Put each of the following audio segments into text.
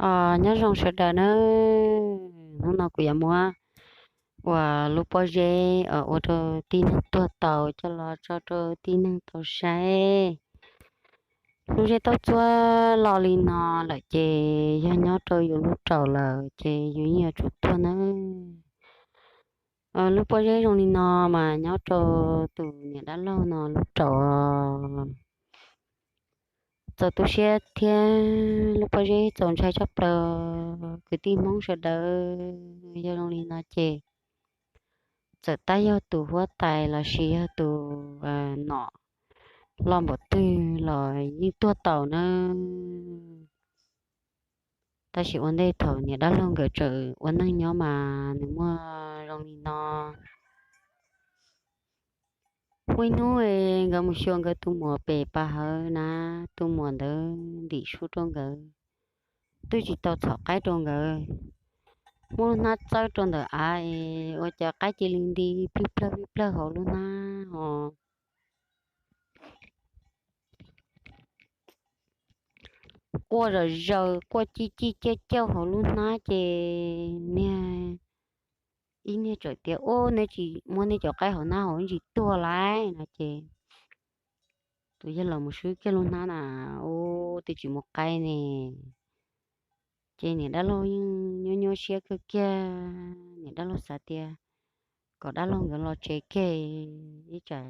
Os, nyob zoo sawv daws nawb. Hnub no kuv yuav muab uas lub pob zeb uas ua rau tib neeg tuag tau coj los tso rau tib neeg tau saib. Lub zeb taub txuab loj li no lawm ces yog nyob rau yus lub raum lawm ces yus yeej yuav tsum tuag nawb. Lub pob zeb zoo li no mas nyob rau tus niam dab laug no lub raum. Txaus tu siab thiab lub pob zeb txaus ntshai tshaj plaws kwv tij Hmoob sawv daws. Yog zoo li no ces txawm tab yog tus huab tais lossis yog tus nom loj npaum twg los yeej tuag tau nawb. Tab sis ua ntej thaum niam dab laug nkawd tseem ua neej nyob mas nws muaj zoo li no. Muaj ib hnub nkawd mus xyuas nkawd tus muam pem pas hawv na, tus muam ntawd ntim su rau nkawd, twb tsis tau txhom qaib rau nkawd. Muab lub hnab txawb rau ntawm av es ua cas qaib cia li nti plig plawg plig plawg hauv lub hnab os. Quaj zom zaws, quaj cij cij cauj cauj hauv lub hnab ces niag, ib niag txawm tias, Ub, neb tsis muab neb cov qaib hauv hnab hauv ntsis tuag lauj no ces tus yawg los mus swb kiag lub hnab na, ub, twb tsis muaj qaib ne. Ces niam dab laug yeej nyuaj nyuaj siab kawg kiag, niam dab laug xav tias kom dab laug nkawd los tsev kiag, ib tsam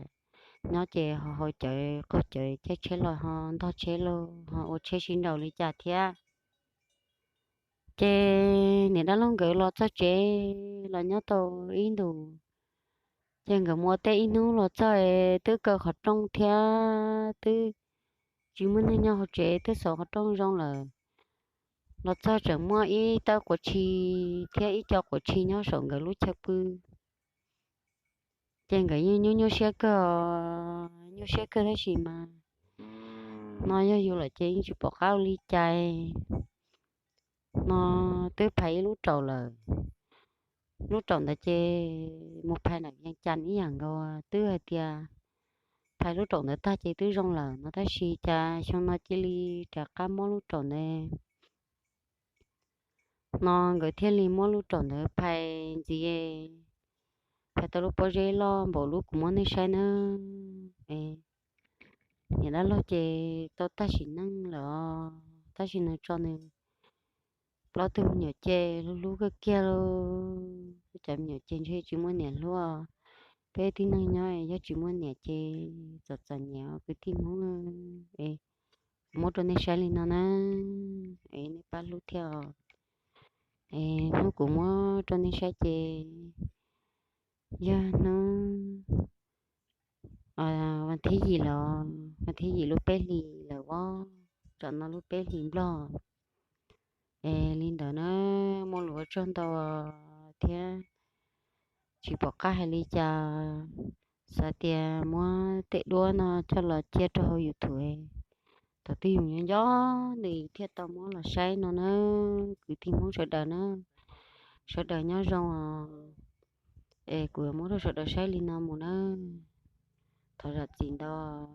nyob ces ho haus cawv qaug cawv, caij tsheb los ho ntog tsheb los ho ua tsheb sib nraus li cas thiab. Ces niam dab laug nkawd los txog tsev los nyob tau ib ntus, ces nkawd mus ua teb ib hnub los txog twb kaw qhov rooj thiab twb tsis muaj neeg nyob hauv tsev, twb xauv qhov rooj zoo lawm. Los txog tseem muaj ib tawb quav tshis thiab ib co quav tshis nyob saum nkawd lub chaw pw. Ces nkawd yeej nyuaj nyuaj siab kawg, nyuaj siab kawg tab sis mas no yog yus lawm ces yeej tsis pom qab ua li cas. No twb phais ib lub raum lawm, lub raum ntawd ces mus phais ntawm Vias Cas ib yam nkaus, twb hais tias phais lub raum ntawd tag ces twb zoo lawm no tab sis cas xyoo no cia li rov qab mob lub raum ntawd. No nkawd thiaj li muab lub raum ntawd phais ntxiv, phais tau lub pob zeb loj npaum lub kuv muab nej saib nawb. Niam dab laug ces tau tag sim neej lawm os, tab sis nws tso nws plaub tug me nyuam ces hlub hlub kawg kiag lauj. Cov me nyuam ces ntshe tsis muaj niam hlub. Peb tib neeg nyob yog tsis muaj niam ces txom txom nyem kwv tij Hmoob. Es kuv muab rau nej saib li no na, es nej pab hlub thiab os. Es hnub kuv muab rau nej saib ces yog hnub vas thib yim los, vas thib yim lub peb hlis lawm os, tam no lub peb hlis Nplog. Es li ntawd na, muaj lus ua tsaug ntau thiab tsis pom qab hais li cas, xav tias muab tej duab no coj los cia rau hauv YouTube, thaum twg yus nyob nco nco nws thiaj tau muab los saib no na, kwv tij Hmoob sawv daws na, sawv daws nyob zoo os. Es kuv yuav muab rau sawv daws saib li no mus na, thov zam txim ntau.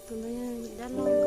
Tus no yog dab laug.